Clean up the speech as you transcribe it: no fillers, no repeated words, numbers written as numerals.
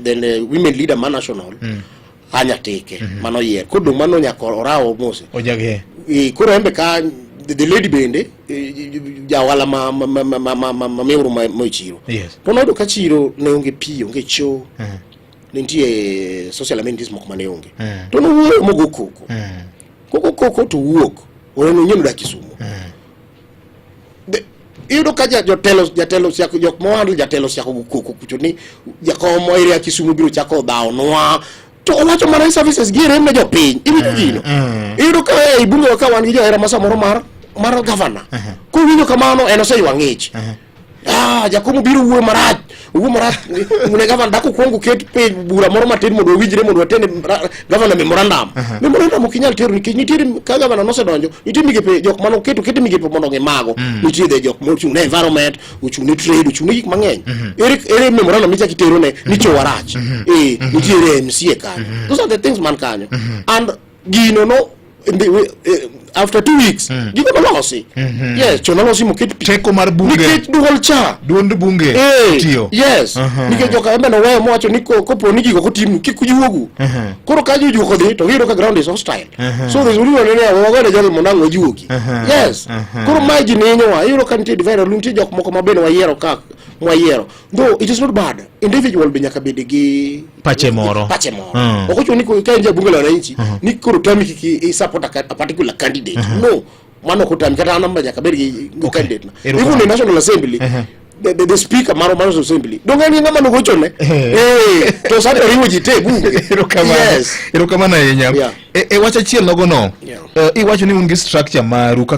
then women leader ma national Anyatike mano yier koro dong' mano nyaka orawo mose. Ojage. Koro embe ka the lady bende ja ohala ma miuru ma e chiro. To noyudo ka chiro ne onge pi, onge cho, ne nitie social amenities moko mane onge. To nowuoyo mogo koko. Koko koko to wuok oneno nyien odak Kisumu. Iyudo ka jotelo, jatelo siako, jok mohandle jatelo siako go koko kucho ni jakom area Kisumu biro chako dhawo nwa, to owacho mana ni services gi rem ne jopiny. Iwinjo gino? Iyudo ka ei bunge wa ka wan gi johera ma samoro mar gavana kowinjo kamano en oseywa ng'ich. Ah, jakom biro wuoyo marach, owuoyo marach ne gavana. Dak okwong oket piny bura moro matin mondo wawinjre, mondo watene gavana memorandum. Memorandum ok inyal tero nikech nitiere ka gavana nosedonjo, nitie migepe jok mane oketo oket migepe mondo ong'i mago. Nitie the jok mochung' ne environment, ochung' ne trade, ochung' ne gik mang'eny. Ere memorandum michako itero ne ni chowa rach? Nitiere MCA kanyo. Those are the things man kanyo and gino no in the, after 2 weeks gigo nolosi. Yes, cho nolosi moket pi. Teko mar bunge. Nikech duol cha. Duond bunge tiyo. Yes, nikech joka embe noweyo mowacho ni kopo ni gigo kotim kik ujuogu. Koro ka jojuok odhi to giyudo ka ground is hostile, so there's only one ne wagone jogi mondo ang' wajuogi. Yes, koro mae ji ninyowa. Iyudo ka nitie divide, nitie jok moko ma bende wayiero ka mwayiero, though it is not bad, individual be nyaka bed gi pache moro. Pache moro. Ok ochuno ni ka in jabunge la wananchi ni koro tami kik i support a particular candidate. No, mano ok otami. Kata an nyaka bed gi candidate na. Erokamano. Even in National Assembly, the speaker mar National Assembly dong en gi ng'ama nogochone to sani oriwo ji te e bunge. Erokamano. Yes. Erokamano ahinya. Yeah. E wach achiel nogono, iwacho ni un gi structure maru kaka